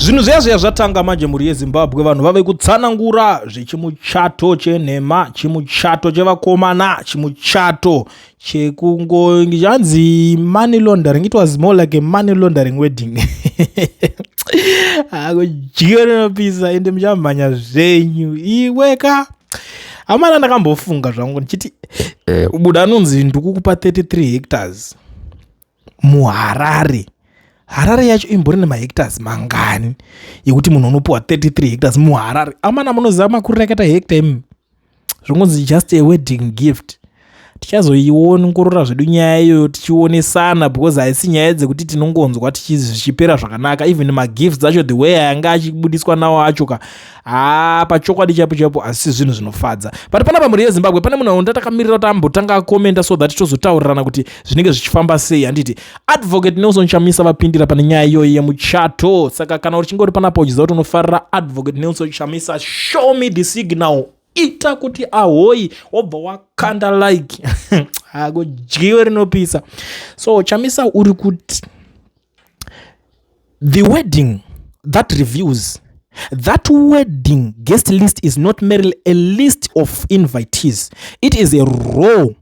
Zvinhu zviya zviya zvatanga manje, mhuri yeZimbabwe. Vanhu vave kutsanangura zvechimuchato chenhema, chimuchato chevakomana, chimuchato chekungo chanzi money laundering. It was more like a money laundering wedding. Akudyiwe rinopisa, ende muchamhanya zvenyu. Iweka amana, ndakambofunga zvangu ndichiti buda anonzi ndikukupa 33 hectares muHarare. Harare yacho imbori nemahectares mangani yekuti munhu unopiwa 33 hectares muHarare? Amana, munoziva makuriro akaita hectare imi? Zvingonzi just a wedding gift. Tichazoiongorora zvedu nyaya iyoyo tichionesana, because haisi nyaya dzekuti tinongonzwa zvichipera zvakanaka. Even magifts acho, the way anga achibudiswa nawo acho ka, haa, pachokwadi chaipo chaipo asi zvinhu zvinofadza. But panapa, mhuri yeZimbabwe, pane munhu aunda takamirira kuti ambotanga akomenda so that tozotaurirana kuti zvinenge zvichifamba sei, handiti? Advocate Nelson Chamisa vapindira pane nyaya iyoyi yemuchato. Saka kana uchinge uri panapa uchiziva kuti unofarira Advocate Nelson Chamisa, show me the signal, ita kuti ahoi, wobva wakanda like. Akudyiwe rinopisa. So Chamisa uri kuti the wedding that reviews that wedding guest list is not merely a list of invitees. It is a roll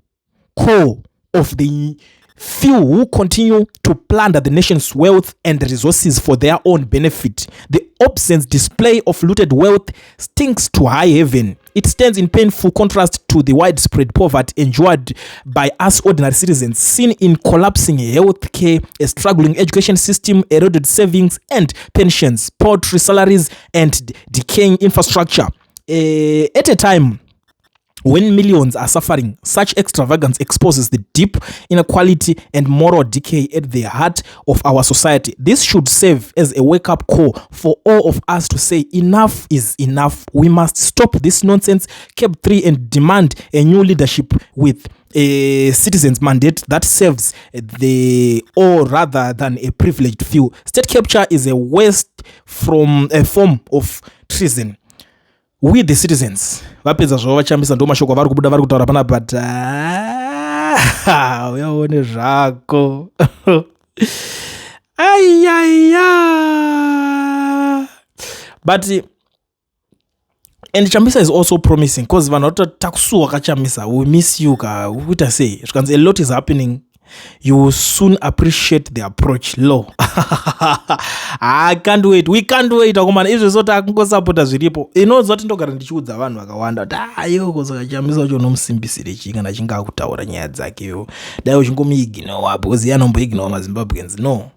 call of the few who continue to plunder the nation's wealth and resources for their own benefit. The obscene display of looted wealth stinks to high heaven. It stands in painful contrast to the widespread poverty endured by us ordinary citizens, seen in collapsing healthcare, a struggling education system, eroded savings and pensions, paltry salaries, and decaying infrastructure. At a time when millions are suffering, such extravagance exposes the deep inequality and moral decay at the heart of our society. This should serve as a wake up call for all of us to say enough is enough. We must stop this nonsense, CAB 3, and demand a new leadership with a citizens' mandate that serves the all rather than a privileged few. State capture is a waste from a form of treason. We the citizens. Vapedza zvavo vaChamisa, ndo mashoko avari kubuda vari kutaura panapa, but ah, uyaone zvako, aiyaiya. But and Chamisa is also promising, because vanhu vatoti takusuwa kaChamisa, we miss you ka, ukuita sei? Zvikanzi a lot is happening, you will soon appreciate the approach law. I can't wait, we can't wait, akomana. Izvezvo takungosapota zviripo. Inoziva kuti ndogara ndichiudza vanhu vakawanda kuti aiwo saka Chamisa wacho unomusimbisire chii kana achinge akutaura nyaya dzake? Yo, dai uchingomuignore, because iye anomboignore maZimbabweans. No,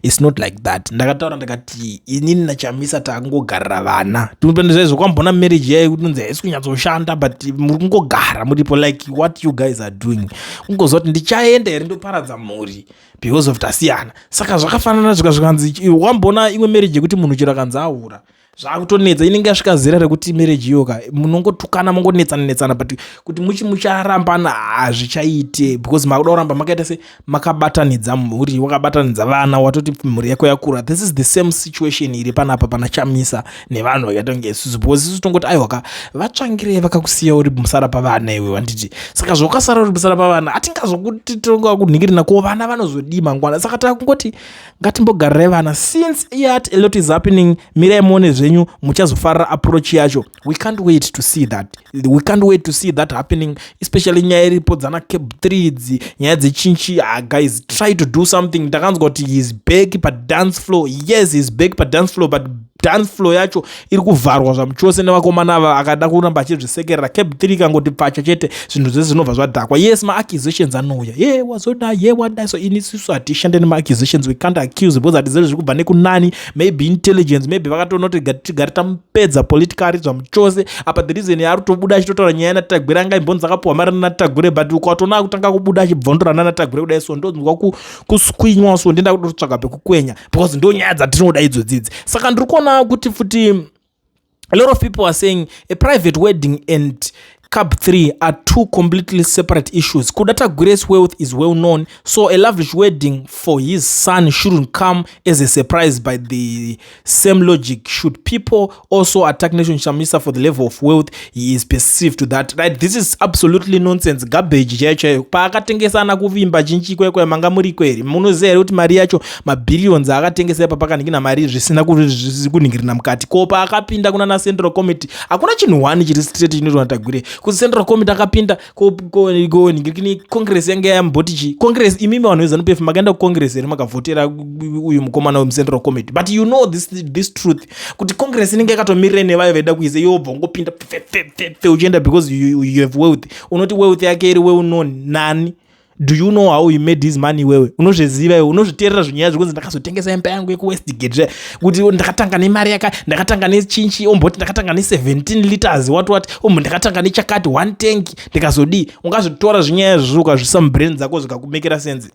it's not like that. Ndakataura ndakati inini naChamisa takungogarira vana. Zvaizvo kwambona marriage yayo kunonzi haisi kunyatsoshanda, but muri kungogara muripo, like what you guys are doing. Kungoziva kuti ndichaenda here ndoparadza mhuri because of tasiyana? Saka zvakafanana zvika zvikanzi wambona imwe marriage yekuti munhu chero akanzi ahura, zvakutonetsa, inenge yasvika zera rekuti marriage iyoka munongotukana, mungonetsana netsana, but kuti muchi mucharambana hazvichaite, because makuda kuramba makaita se makabatanidza mhuri, wakabatanidza vana, watoti mhuri yako yakura. This is the same situation iri panapa pana Chamisa nevanhu vakaita kunge isusu, because isusu tongoti aiwaka, vatsvangirei vakakusiya uri musara pavana iwe, wanditi? Saka zvokasara uri musara pavana, hatingazokuti tonga kunhingirina ko vana vanozodii mangwana? Saka takungoti ngatimbogarirai vana. Since yet a lot is happening, mirai muone zvenyu, muchazofarira approach yacho. We can't wait to see that, we can't wait to see that happening, especially nyaya iripo dzana CAB 3 idzi, nyaya dzechinchi. Ah, guys, try to do something. Ndakanzwa kuti he is back padance floor. Yes, he is back padance floor, but dance floor yacho iri kuvharwa zvamuchose nevakomana ava. Akada kuramba achizvisekerera, CAB 3 kangoti pacha chete, zvinhu zvese zvinobva zvadhakwa. Yes, maaccusations anouya, ye wazoda, ye wadai. So ini sisu hatishande nemaaccusations. We can't accuse because hatizivi zviri kubva nekunani. Maybe intelligence, maybe vakatoona kuti tigare tamupedza politically zvamuchose. Apa the reason yaari kutobuda achitotaura nyaya naTagwirei, anga imbonzi akapiwa mari naTagwirei, but ukatoona akutanga kubuda achibvondora nanaTagwirei kudai, so ndonzwa kuswinywa, so ndenda kutotsvaga pekukwenya, because ndo nyaya dzatinoda idzodzidzi. Saka ndiri kuona kuti futi a lot of people are saying a private wedding and CAB 3 are two completely separate issues. Kuda Tagwirei's wealth is well known, so a lavish wedding for his son shouldn't come as a surprise. By the same logic, should people also attack Nelson Chamisa for the level of wealth he is perceived to that? Right, this is absolutely nonsense. Garbage chaiyo chaiyo. Paakatengesana kuvimba chinchi kwekwe manga muri kweri. Munoziva here kuti mari yacho, mabillions aakatengesa ipa pakaningina mari zvisina kuningirina mukati. Ko paakapinda kuna na Central Committee, hakuna chinhu one chiri straight chinoitwa naTagwirei. Kucentral Committee akapinda, ningirikini Congress yange yamboti chi Congress. Imimi vanhu veZANU PF makaenda kuCongress here makavhotera uyu mukomana wemuCentral Committee? But you know this truth kuti Congress inenge yakatomirira nevayo vaida kuisa. Iwe wobva ungopinda pfepfepfe uchienda because you have wealth. Unoti wealth yake iri well known nani? Do you know how he made his money? Wewe unozviziva iwe? Unozviteerera zvinyaya zvekunzi ndakazotengesa imba yangu yekuWestgate, kuti ndakatanga nemari yaka, ndakatanga nechinchi, omboti ndakatanga ne17 liters, what what, ombo ndakatanga nechakati, one tank, ndikazodii. Ungazvitora zvinyaya izvozvo ukazvisa mubrain dzako zvikakumekera sense?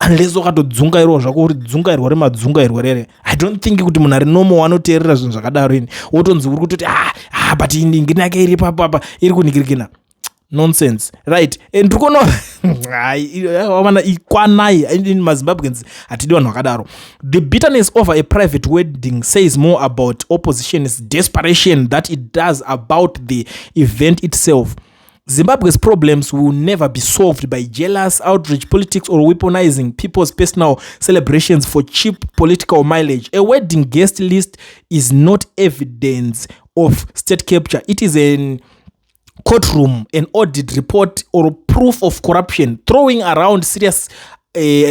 Unless wakatodzungairwa zvako, uri dzungairwa remadzungairwa rere. I don't think kuti munhu ari normal anoteerera zvinhu zvakadaro. Ini wotonzi uri kutoti, ah, ah, but ngini yake iri papapa iri kuningirikina. Nonsense, right? And ndiri kuona vana ikwanai in maZimbabweans, hatidi vanhu vakadaro. The bitterness over a private wedding says more about opposition's desperation that it does about the event itself. Zimbabwe's problems will never be solved by jealous outrage politics or weaponizing people's personal celebrations for cheap political mileage. A wedding guest list is not evidence of state capture. It is an courtroom, an audit report, or proof of corruption. Throwing around serious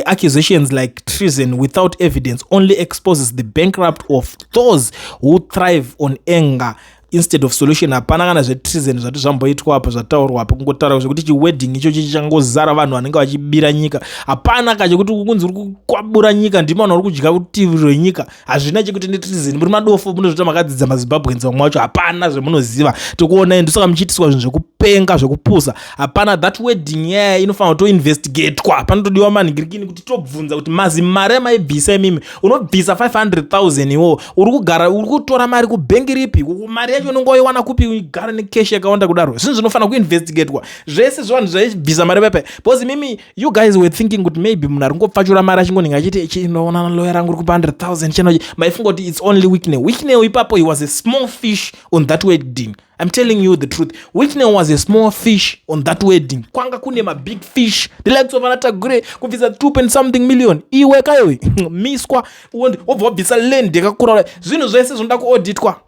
accusations like treason without evidence only exposes the bankrupt of those who thrive on anger instead of solution. Hapana kana zvetreason zvati zvamboitwa apa zvataurwa apa. Kungotaura zvekuti chiwedding ichochi chichangozara vanhu vanenge vachibira nyika. Hapana kachekuti kunzi uri kukwabura nyika, ndimo vanhu vari kudya rutivi rwenyika. Hazvina chekuti netreason. Muri madofo, munozvita makadzidza maZimbabweans vamwe vacho hapana zvemunoziva. Tikuonai, ndosaka muchiitiswa zvinhu zvekupenga, zvekupusa. Hapana that wedding yaya inofanira kutoinvestigatwa. Panotodiwa manhingirikini kuti tobvunza kuti mazimari amaibvisa imimi. Unobvisa 500 000 iwo uri kugara, uri kutora mari kubhengi ripi? Mari yacho unongoiwana kupi ugara necash yakawanda kudaro? Zvinhu zvinofanira kuinvestigatwa zvese zvevanhu zvaibvisa mari pepe, because mimi, you guys were thinking kuti maybe munhu ari kungopfachura mari achingoninga achiti chinoona loya rangu ri kupa 100 000 cheno. Maifunga kuti it's only Wicknell. Wicknell ipapo, he was a small fish on that wedding. I'm telling you the truth, Wicknell was a small fish on that wedding. Kwanga kune mabig fish, the likes of anaTagwirei, kubvisa 2 point something million. Iwe kaiwe miswa, wobva wabvisa land yakakura. Zvinhu zvese zvinoda kuauditwa.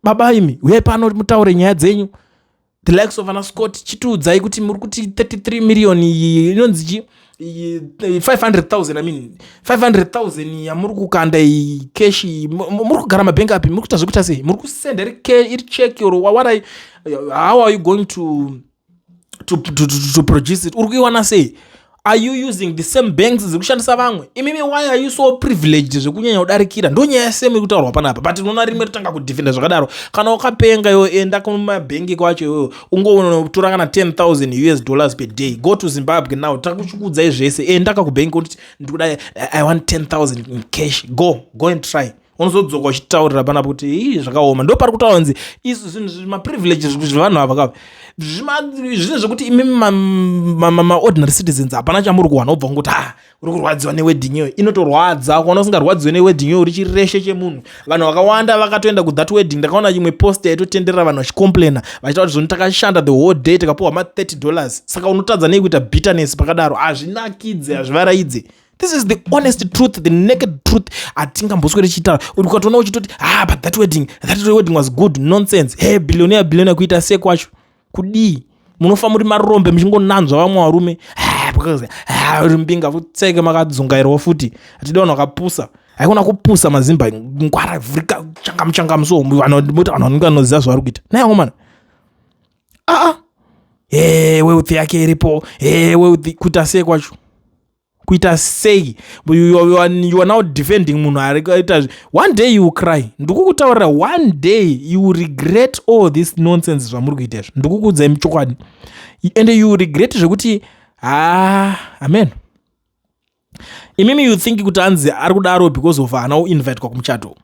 Baba imi, uyai pano mutaure nyaya dzenyu. The likes of ana Scott, chitiudzai kuti muri kuti 33 million iyi inonzi chi 500 000, I mean 500 000 yamuri kukanda iyi cash, muri kugara mabhengi api? Muri kuita zvekuita sei? Muri kusenda iri check or what are, how are you going to produce it? Uri kuiwana sei? Are you using the same banks dziri kushandisa vamwe imimi? Why are you so privileged zvekunyanya kudarikira? Ndo nyaya same iri kutaurwa panapa, but unoona rimwe ritanga kudefenda zvakadaro. Kana wakapenga iwe, enda kumabhengi kwacho iwewe, ungotora kana 10 000 US dollars per day. Go to Zimbabwe now, takuchikuudzai zvese. Enda kakubhengi kuti ndikuda, I want 10 000 in cash. Go and try. Unozodzoka uchitaurira panapa kuti ii zvakaoma. Ndo pari kutaura kunzi isu zvinhu maprivileges zvevanhu ava kava zvinhu zvekuti imimi maordinary citizens hapana chamuri kuwana. Ubva kungoti ha, uri kurwadziwa newedding iyoyo, inotorwadza. Kuona usingarwadziwe newedding iyoyo, uri chireshe chemunhu. Vanhu vakawanda vakatoenda kuthat wedding. Ndakaona chimwe post yaitotenderera, vanhu vachicomplaina vachitaura kuti zvoni takashanda the whole day, tikapiwa ma30 dollars. Saka unotadza nei kuita bitterness pakadaro? Hazvinakidze, hazvivaraidze. This is the honest truth, the naked truth. Hatingambosweri tichitaura. Ukatoona uchitoti, "Ah, but that wedding was good," nonsense. Hey, billionaire, billionaire kuita sei kwacho? Kudii? Munofa muri marombe muchingonanzva vamwe varume. Ah, because ah, uri mbinga futseke, makadzungairwa futi. Hatidi vanhu vakapusa. Haikona kupusa mazimba, ngwara, vhurika, changamu changamu. So vanhu vanhu vanenge vanoziva zvavari kuita naye akomana. Aa, he, wealth yake iripo. He, wealth kuita sei kwacho? Kuita sei? You are now defending munhu ari kuita. One day you will cry. Ndikukutaurira, one day you will regret all this nonsense zvamuri kuita izvo. Ndikukuudzai muchokwadi, and you will regret zvekuti ha, amen. Imimi, you think kuti anzi ari kudaro because of haana kuinvitwa kumuchato.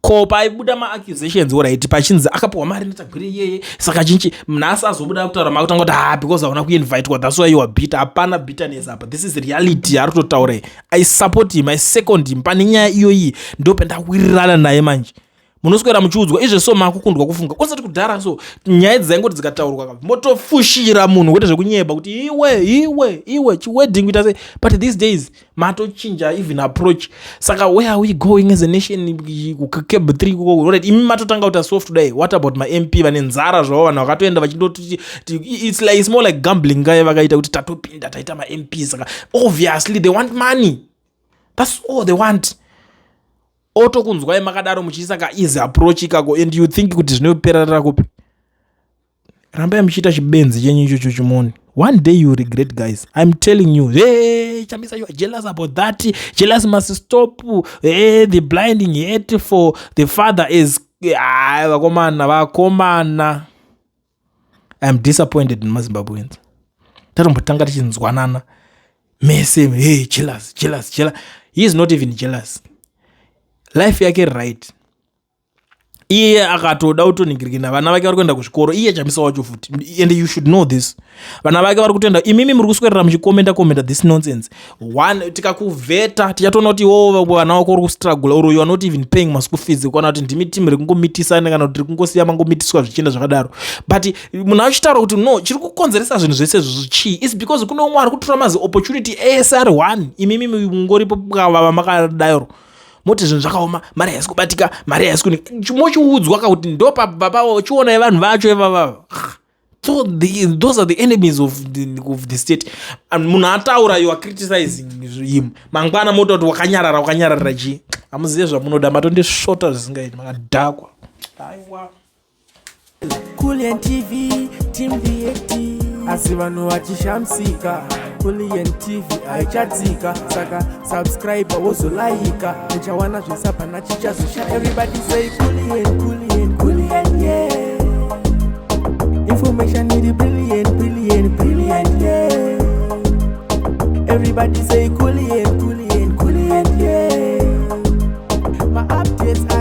Ko paibuda maaccusations, alright, pachinzi akapiwa mari naTagwirei iyeye, saka chinchi nhasi azobuda kutaura, makutanga kuti, "Ha, because hauna kuinvitwa, that's why you are bitter." Hapana bitterness apa. This is reality ari kutotaura. I support him, I second him pane nyaya iyoyi. Ndo pendawirirana naye. Manje munoswera muchiudzwa izve, so makukundwa kufunga kwasati kudhara. So nyaya dzaingoti dzikataurwa, motofushira munhu, kwete zvekunyeba kuti iwe, iwe, iwe, chiwedding kuita sei. But these days matochinja even approach. Saka where are we going as a nation? CAB 3, right? Imi matotanga kuita soft kudai. What about maMP vane nzara zvavo? Vanhu vakatoenda vachindoti it's like, it's more like gambling ngaye vakaita kuti tatopinda, taita maMP. Saka obviously they want money, that's all they want. Otokunzwai makadaro muchiisa kaeasy approach ikako, and you think kuti zvinopererera kupi? Rambai muchiita chibenzi chenyu ichocho chimoni. One day you regret, guys, I'm telling you. Hey, Chamisa, you are jealous about that. Jealous must stop. Hey, the blinding hate for the father is, ai, vakomana, vakomana, I'm disappointed in maZimbabweans. Tatombotanga tichinzwanana mese. Hey, jealous, jealous, jealous. He is not even jealous. Life yake, right? Iye akatoda kutoningirikina vana vake vari kuenda kuzvikoro. Iye Chamisa wacho futi, and you should know this, vana vake vari kutoenda. Imimi muri kuswerera muchikomenda komenda this nonsense. One, tikakuvheta, tichatoona kuti iwowo vana vako uri kustruggle, or you are not even paying maschool fees, kana kuti ndimi timu rekungomitisana, kana kuti rikungosiya mangomitiswa, zvichienda zvakadaro. But munhu achitaura kuti no, chiri kukonzeresa zvinhu zvese izvozvo chii? Is because kune umwe ari kutora mazi opportunity ese ari one. Imimi mungoripo kavava makadaro, moti zvinhu zvakaoma, mari haisi kubatika, mari haisi kuni. Mochiudzwa kakuti ndo pabva chionai vanhu vacho ivavava. So those are the enemies of the state. And munhu ataura, you are criticizing him. Mangwana mota kuti wakanyarara, wakanyararira chii? Hamuzive zvamunoda. Matondisvota zvisingaiti, makadhakwa, aiwa. Kulian TV, Team VAT. Asi vanhu vachishamisika, Kulian TV haichatsika. Saka subscribe, wozolaika, uchawana zvisapana chichazosha. Everybody say Kulian, Kulian, Kulian, yeah. Information iri brilliant, brilliant, brilliant, yeah. Everybody say Kulian, Kulian, Kulian, yeah. My updates.